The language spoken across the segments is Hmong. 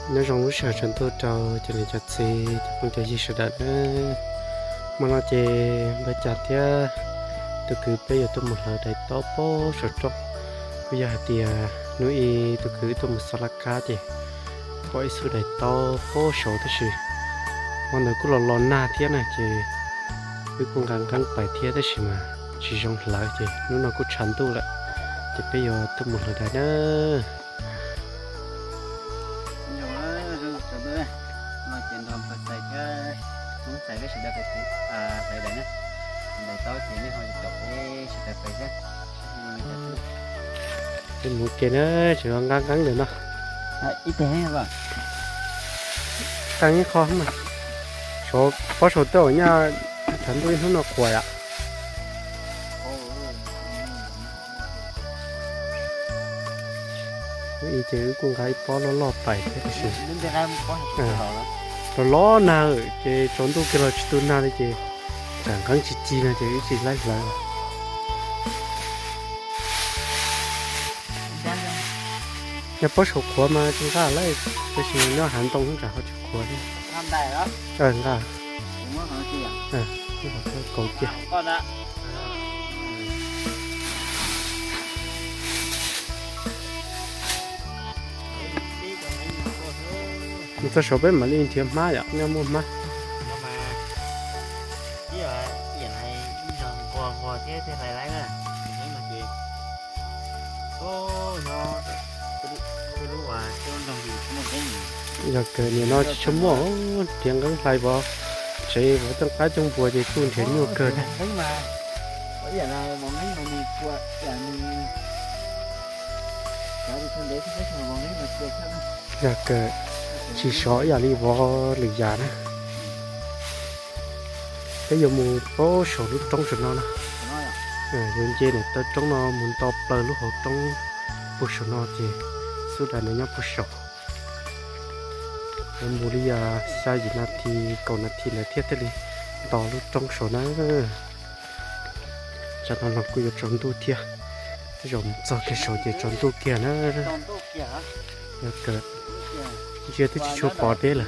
Nyob zoo lub sij hawm tsaus ntuj rau cov niam cov txiv cov phooj cov ywg sawv daws na. Hmo no ces npawg Cas thiab tus kwv peb yuav tuaj mus hlawv daim taub pab saum roob. Kuj yog hais tias hnub ib tus kwv tuaj mus xov laj kab ces pom ib xub daim taub pab saud tab sis hmo ntawd kuj los los nag thiab na ces wb kuj nqa nqeeb pais thiab tab sis mas tsis zoo hlawv ces hnub no kuj tshav ntuj lawm ces peb yuav tuaj mus hlawv daim na. Mus ke na, tseem nqa nqeeb ntawm no. Qee ib qho mas, pob saum tej zaum nyaj tshav ntuj ib hnub no qhuav yom. Ib ces wb kuj nqa ib pob loj loj pais thiab tab sis los los nag ces tsaus ntuj kiag los tsis tu nag li ces tsam nqeeb tsis ci no ces wb tsis laib hlawv. Yog pob saum qhuav mas tsis nqa lawm, tab sis nyob hav ntoo tsam ho tsis qhuav li. Nqa, kaus cia. Mus txog saum peb mam li nrhiav hmab yom, nyob muaj hmab. Yog kawg nim no tsis tshua muaj, nrhiav nqeeb hlais pov tsev pov cooj qaib cooj npua ces kuj nrhiav nyuaj kawg thiab. Yog kawg tsis sov ib yam li vov lwm yam na. Peb yuav mus pab saum lub roob saum no na. Yuav nce ntawm taw roob no mus nto plaws lub hauv roob puag saum no ces xub daim ntawd nyob puag saum. Yuav mus li xya yim nas this kaum nas this ntawd thiaj thiaj li nto lub roob saum na. Tsam no los kuj yuav tsaus ntuj thiab, tej zaum mus txog kiag saum ces tsaus ntuj kiag na. Yog kawg ntsia twb tsis tshua pom deb lawm.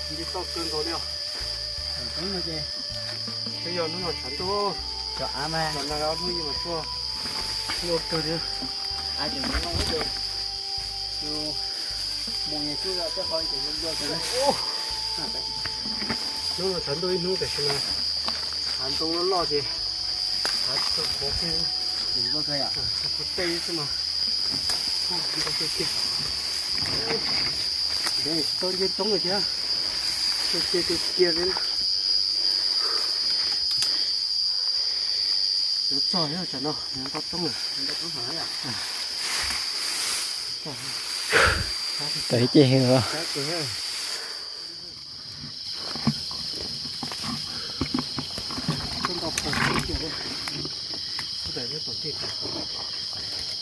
Nti toj kawg nkaus li os. Twb yog hnub no tshav ntuj, cov av mas los nag ob hnub yeej mas tuaj nyuaj kawg li. Hnub no tshav ntuj ib hnub tam sim no hav ntoo loj loj ces hav tsis tau qhuav kiag, tsis tau qhuav tej xwb mas. Tsis tau nce roob li thiab, kiag kiag kiag li. Yuav txog thiab tsam no, yuav nto roob lawm. Tawm ces heev os.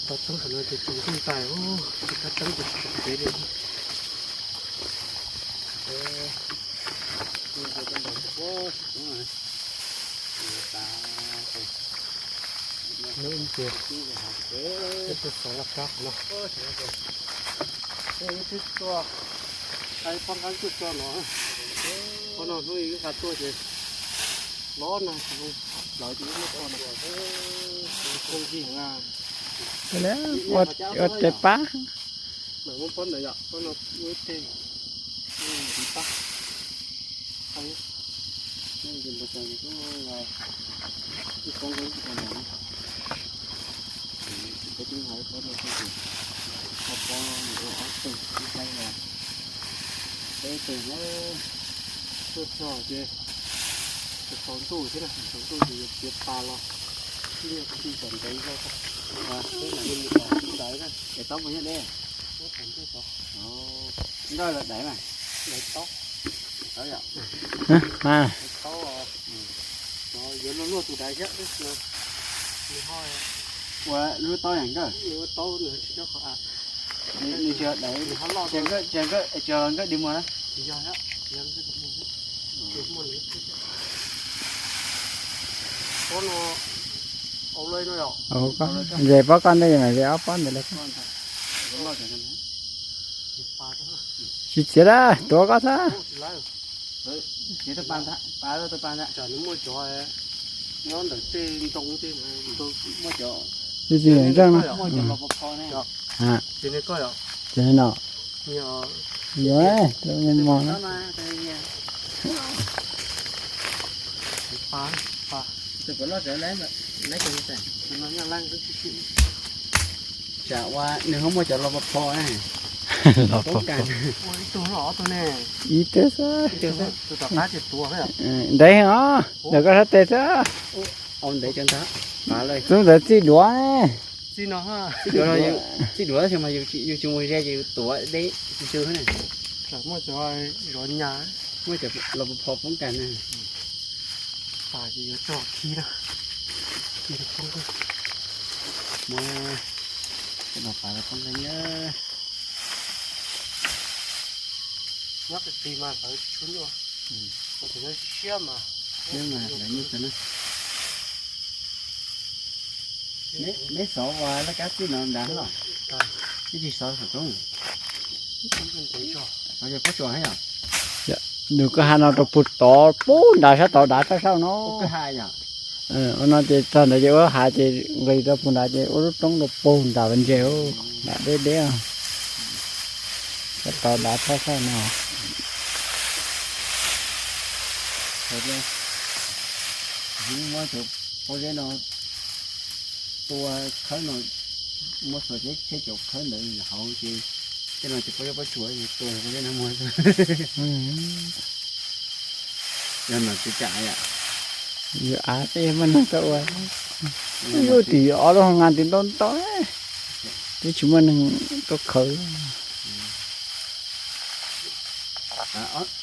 Nto roob saum no ces tsaus ntuj ntais, tsis kab teeb ces tsis tau kev li. Hnub ib ces peb tuaj xov laj kab qhov no, peb twb tuaj, poj nqeeb tuaj tso no, qhov no hnub ib xa tuaj ces Lov no, lov ces muab tso no. Koob vij na. Ua ua tes pab. Mas muab pob ntawd yom, pob no ua ib teg. Tiv pab. Ib pob ntawd ib pob ntawd. Peb twb hais pob no xwb ces ho pob ua ob teg ib teg los peb teg na. Tuaj txog ces tsaus ntuj thiab na, tsaus ntuj ces yuav txiav pas los ib nyuag txij tom ntawd zog. Peb mam li mus tom ntawd na, es tau mus nyob deb. Nkoj los daiv mas. Daiv taub. Taub yom. Taub, yuav luaj luaj tus daiv thiab. Ua lub taub yam nkawj. Ua taub nws tsis nyob qhov av. Nws tsis daiv, tsis nkawj, tsis nkawj dig muag na. Tsis yog, tsis yog nkawj dig muag. Pob no, au lej no yom. Ze pob koj ntej mas ze ob pob ntawd lawm. Tsis txiav lawm, tuav koj xwb. Txiav tus pas ntag, pas rau tus pas ntag. Tsam nws muaj cov nyob ntawm tej ntoo tej, muaj cov. Tsis txiav ntseej no. Muaj cov los pov pho ne. Txiav no. Yuav, tus me mos na. Tus pov loj tsev lawm, lawm cov ntawd. Tsam ua nws ho muaj cov los pov pho na. Los poob kas. Ib tug xwb. Ntev heev os, ntawm koj sab tes xwb. Au ntev cov ntag. Xub ntawd txij duav ne. Txij duav, txij duav tab sis mas yus tsis mus ze ces yus tuav deb tsis tsw ne. Muaj cov los pov pho poob kas na. Pas ces yuav tso khi na. Muab cov no pas los poob kas na. Nyob qis qis mas lawv tsis tshua nyuaj, siab mas, siab mas lawv nyuaj kawg na. Neb xov ua laj kab txij no nrad los, tsis xov saum roob. Nws koj ha no rau puag tod puag nrad sab tod dav tshaj saum no. Ua no ces txog ntawd ces ua lub hav ces nqis rau puag nrad ces ua lub roob rau puag nrad vas ntses, nrad deb deb. Sab tod dav tshaj saum no. Muab cov pob zeb no tua khawb no, muab xuas tsheb cov khawb ntawd hauv ces tej no ces pob zeb pob tsuas tua pob zeb no muag. Yog no tsis kam yom. Yus av tej muaj neeg tuaj ua, yus tim ob lub hoo ngas tim ntau ntau, twb tsis muaj neeg tuaj khawb.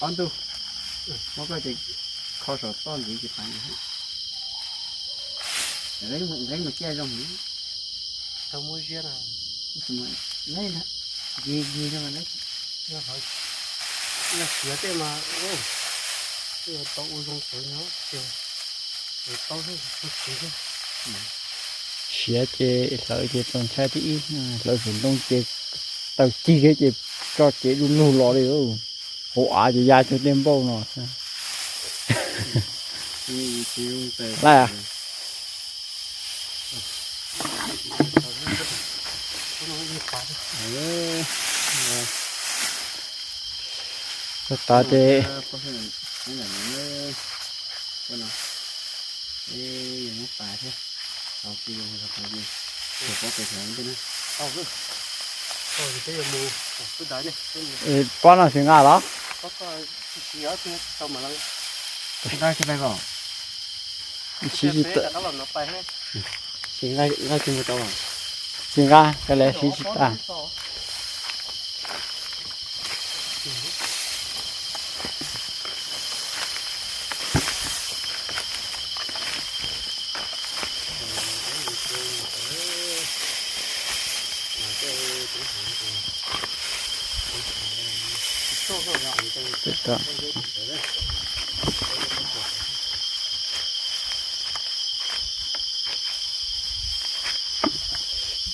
Ob ntug, muab koj ces kho saum toj ntxiv ces pab nqeeb mas ciaj zoo heev. Tau muab ziab na. Yig yig zoo mas, yog siav tej mas tau ua zoo txawv no ces tau tau siav. Siav ces hlawv ces txaus ntshai thib ib, hlawv saum ntoo ces taws cig thiab ces tso cev du lug los li. Hauv av ces ya cuag tej npauj no. Laj. Tag ces pob no tsis nqa los? Nqa tsis pais os. Siv tsis tau. Nqa tsis mus tau los? Tsis nqa, koj le siv tsis tau.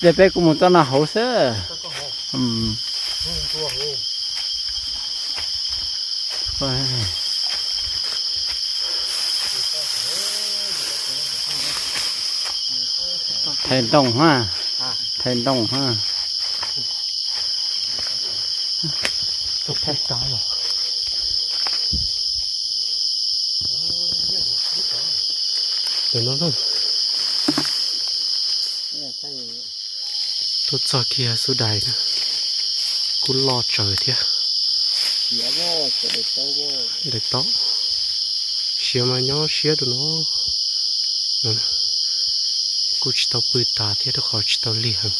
Ces peb kuj mus txoj no hauv xwb. Ua, Thaiv ntoo ha, thaiv ntoo ha. Tuaj txog kiag xub dais na, kuj loj tsawv thiab. Daim taub siav mas nyob siab rau no. Kuj tsis tau pw tas thiab rau qhov tsis tau lig heev.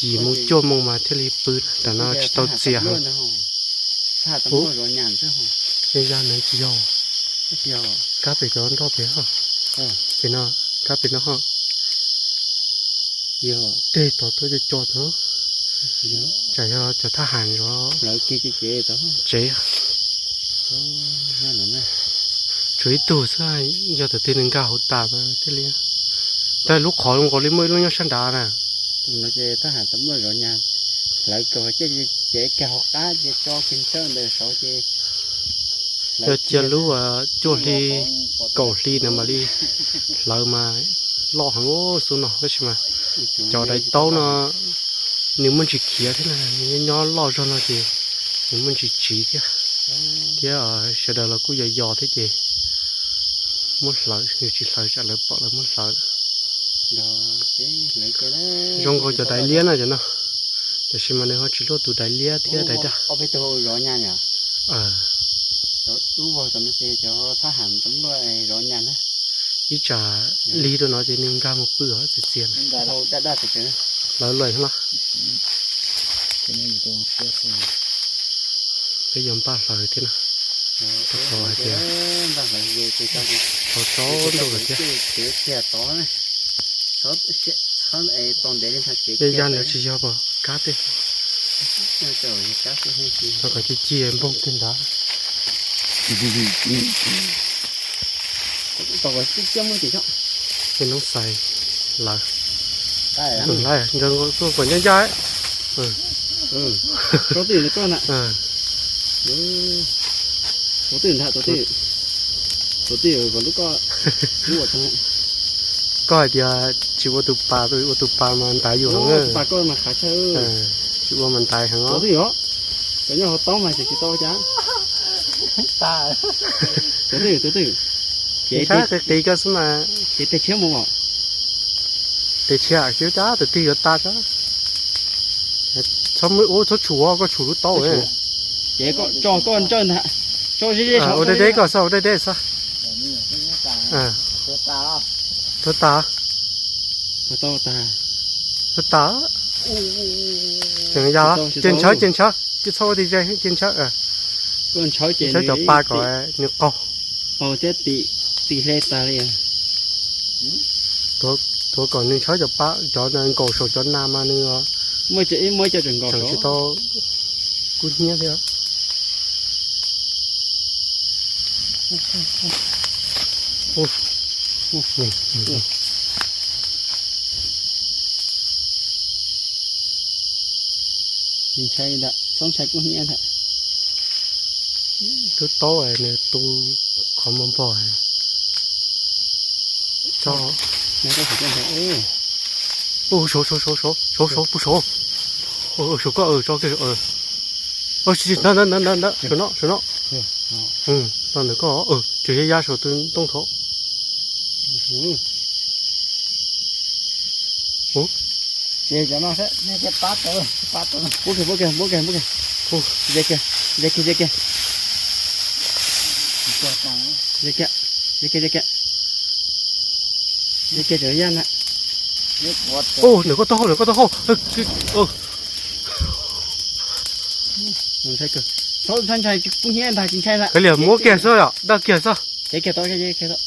Yim moo cuaj moo mas thiaj li pw, tam no tsis tau txias heev. Tej yaj no tsis yog, kab pem cov nroj pem, pem no, kab pem no ho. Tej tod tuaj co co tod, tsam yog cov thab ham zov tsev. Tshuav ib tug xwb, yog tus twg nws nkag hauv tas mas thiaj li. Tab lub qhov zoo nkaus li muaj ib lub nyob sab nrad na. Yog cia lub cuaj hli kaum hli na mam li hlawv mas loj heev xwb no, tab sis mas cov daim taub no nws muaj ntsis khiav thiab na, nws nyob loj zog no ces nws muaj ntsis tsiv thiab. Thiab sawv daws los kuj yos yos thiab ces muab hlawv, yus tsis hlawv tsam lawv pom lawv muab hlawv lawm. Zoo nkaus cov dais liab na cov no, tab sis mas nws ho tsis luaj tus dais liab thiab dais daj. Ib tsam lig rau no ces nws nkag mus pw txias txias na. Hlawv lawm no. Peb yuav npaj hlawv thiab na. Rau qhov hais tias tau tau ntuj lawm thiab. Tej yaj ntawd tsis yog pom kab tej. Tau kom ci ci npoog kiag ntawd. Tej noob xais lawm. Tuaj kom ncaj ncaj. Koj hais tias tsis ua tus pas, ua tus pas mas ntaiv yus heev. Tsis ua mas ntaiv heev os. Cov nyob hauv taub mas tsis tau cas. Tus twg, tus twg? Ces qis qis koj xwb mas. Ces tes tshiab mus. Tes tshiab xwb cas tus twg yuav tas tso. Txhob muab ub, txhob tshum, koj tshum lub taub. Ces koj tso koj ntsawj ntag. Ua deb deb koj xwb, ua deb deb xwb. Tuag tas. Tuag tas. Tuag tas. Ces ya, ces ntshaw, ces ntshaw, ces txhob ua ti, ces ntshaw. Ntshaw cov pa kom nws qaug. Qaug thiab tim hle tas li. Tuav kom nws ntshaw cov pa, cov nkaus saum cov nas mas nws tseem tsis tau kub hnyiab thiab. Txhob ntshai kub hnyiab ntag. Twb taub nws tu qhov muag npog. Tso. Ub, saud, saud, saud, saud, saud, saud, pug saud. Saud koj, tso kiag. Ntawd, ntawd, ntawd, ntawd, saum no, saum no. Tso ntawm koj, tseem ya ya saum tus ntoo tod. Ub, muab kiag, muab kiag, muab kiag. Ze kiag, ze kiag, ze kiag. Ze kiag, ze kiag, ze kiag. Ze kiag tseem ya na. Ub, ntawm koj taub hau, ntawm koj taub hau. Ntshai kawg. Txhob ntshai, kub hnyiab ntag, tsis ntshai ntag. Kav liam, muab kiag xwb yom, daj kiag xwb. Cev kiag tod, cev kiag tod.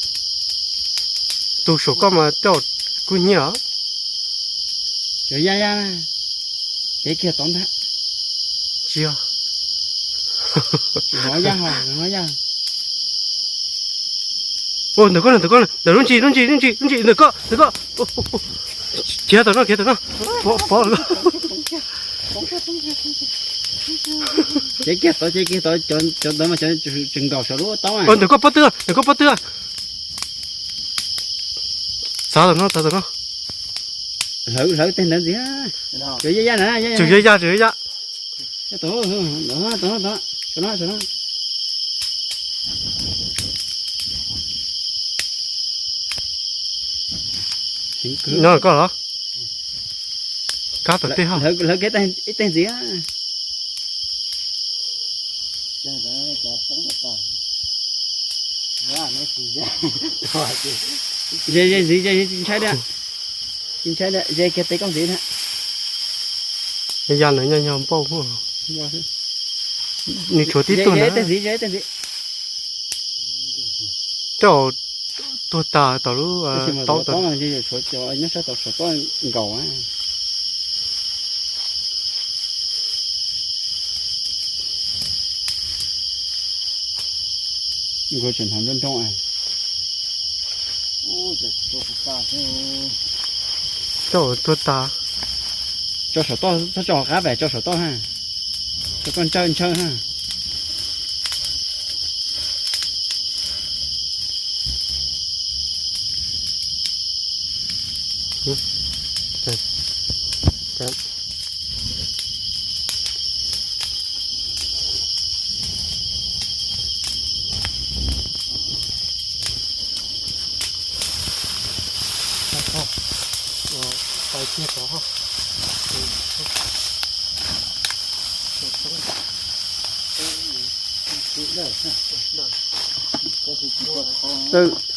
Tus saum koj mas coj kub hnyiab os. Tseem ya ya na. Cev kiag tod ntag. Tsis yog. Tseem hnov ya, hnov ya. Ntawm koj, ntawm koj, ntawm lub ntsis, lub ntsis, lub ntsis, lub ntsis, ntawm koj, ntawm koj. Khiav tom no, khiav tom no. Pov, pov. Cev kiag tod, cev kiag tod, cov ntawd mas cov tseem nkaum saum lub taub na. Ntawm koj pob tw, ntawm koj pob tw. Txav tom no, txav tom no. Hlawv, hlawv tej ntawd ntxiv. Tsuas yaj yaj na, tsuas yaj yaj, tsuas yaj yaj. No koj los? Kab tom tej ho. Hlawv kiag ib teg ntxiv. Ze ze ntxiv, ze ntshai, tsis ntshai, ze kiag tes koj ntxiv na. Ya no nyob nyob npauj. Nws tshuav tib tug na. Coj tuag tas tom lub taub tod. Nyob sab tom saum toj nkaus. Nkaus tseem hnav nroo nroo. Coj tuag tas. Tso saum toj, txhob tso hauv qab, tso saum toj ha. Tso koj ntsawj ntshaw ha.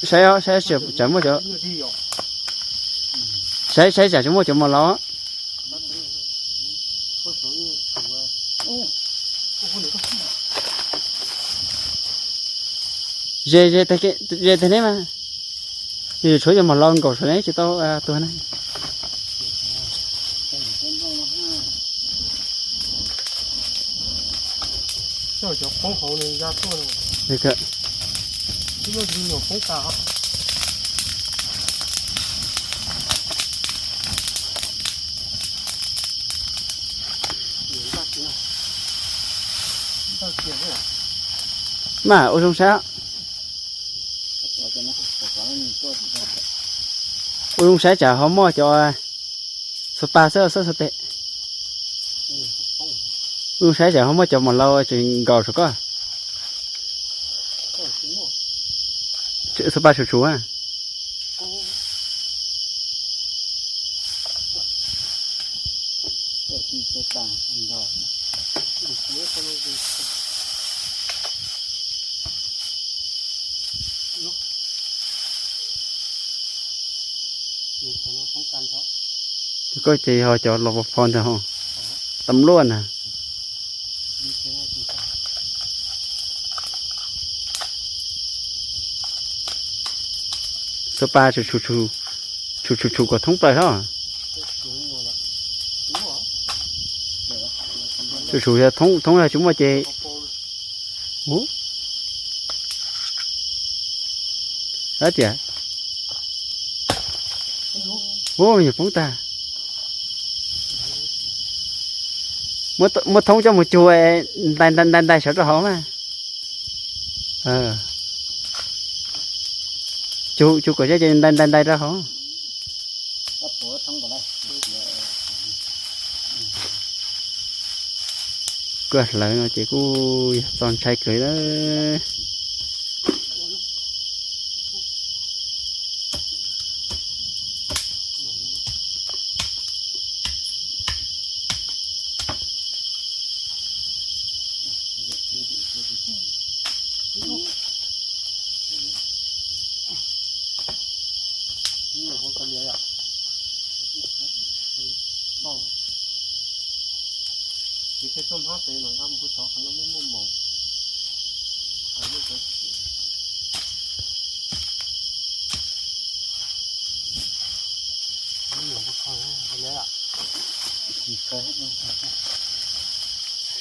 Saib, saib tsam muaj cov, saib, saib tsam tsis muaj cov mos laus. Ze, ze tag neb mas. Yus tshuav cov mos laus nkaum saum ne tsis tau tuag na. Mas ua zoo saib, ua zoo saib tsam ho muaj cov xuas pas xwb xwb xuas tes. Ua zoo saib tsam ho muaj cov mos laus tseem nkaus saum koj. Xuas pas tsum tsum. Koj ces yog cov los pov pho ntag ho. Tam luaj na. Xuas pas tsum tsum tsum kom thoob plaws hos. Tsum tsum yog thoob, yog tsis muaj ces, ua, dab tias, ua, me nyuam poob tag. Muab thoob coj mus cug ntais ntais ntais sawv rau hauv mas. Cug, cug kom zeb ces ntais ntais ntais rau hauv. Kuj hlawv no ces kuj yog txaus ntshai kawg lawm.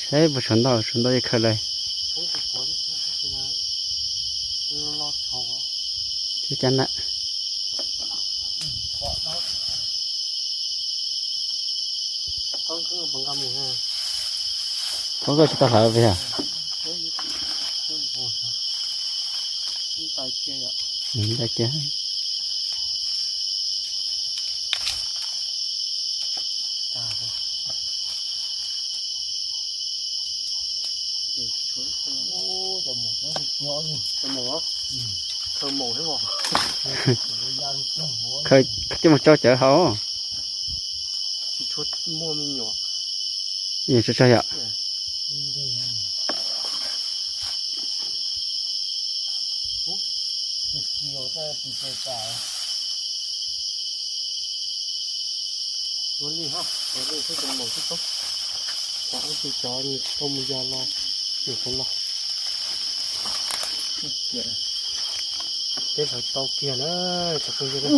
Saib puas tshuav ntau, tshuav ntau ces khaws lawm. Thiab cas na. Qhov koj tsis tau hlawv yog. Ntais kiag. Khaws, khaws coj mus tso cawv haus. Yog tso tso yom. Ua li ha, ua li xwb, cov maum xwb tsob. Cov ib tug cov nws tau mus yos los, nws kuv los. Peb hlawv tau kiag na, cov phooj ywg na.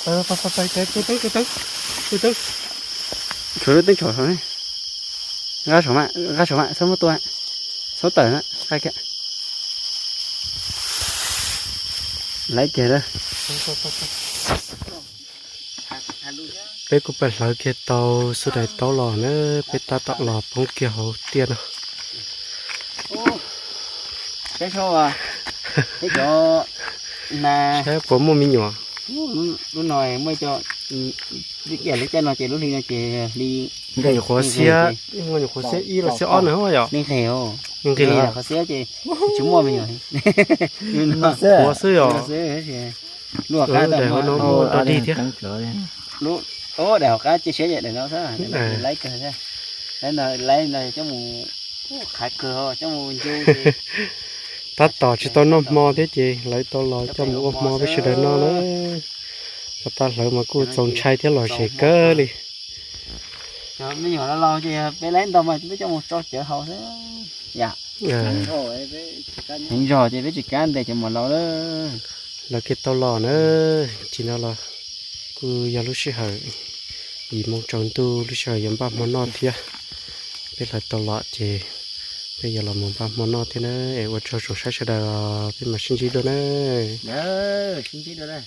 Pais, pais, pais, pais, pais, pais, pais, pais. Tshuav lub teeb tsom saum ne. Nqa saum mas, nqa saum mas, txhob muab tua, txhob tawm na, nqa kiag. Laiv kiag lawm. Peb kuj pais hlawv kiag tau xub dais taub los na, peb tab tom los poob kiag hauv tiaj no. Saib puas muaj me nyuam. Lub no muaj cov, lub caij no ces lub hli no ces hli, nyuam qhuav xiab, nyuam qhuav xiab ib los xiab ob na yom. Nqis lawm, qhuav xiab ces tsis muaj me nyuam. Qhuav xwb yom. Lub hauv qab tau muaj dog dig thiab. Lub, daim hauv qab cia siab daim no xwb, laiv kawg. Laiv no, laiv no coj mus qhav kawg, coj mus ncu. Tab tom tsis tau noj hmo thiab ces lawv tau los coj mus ua hmo peb sawv daws noj na. Tau tag hlawv mas kuj txaus ntshai thiab lom zem kawg li. Cov me nyuam los los ces peb laiv ntau mas peb coj mus tso cawv haus xwb. Yam heev zog ces peb tsis kam ntes cov maum laus lawm. Lawv kiag tau los na, nim no los kuj yog lub sij hawm yim moo tsaus ntuj, lub sij hawm yuav npaj hmo noj thiab. Peb hlawv tau los ces peb yuav los mus npaj hmo noj thiab na. Es ua tsaug tsoom saib sawv daws, peb mam sib ntsib dua na. Sib ntsib dua na.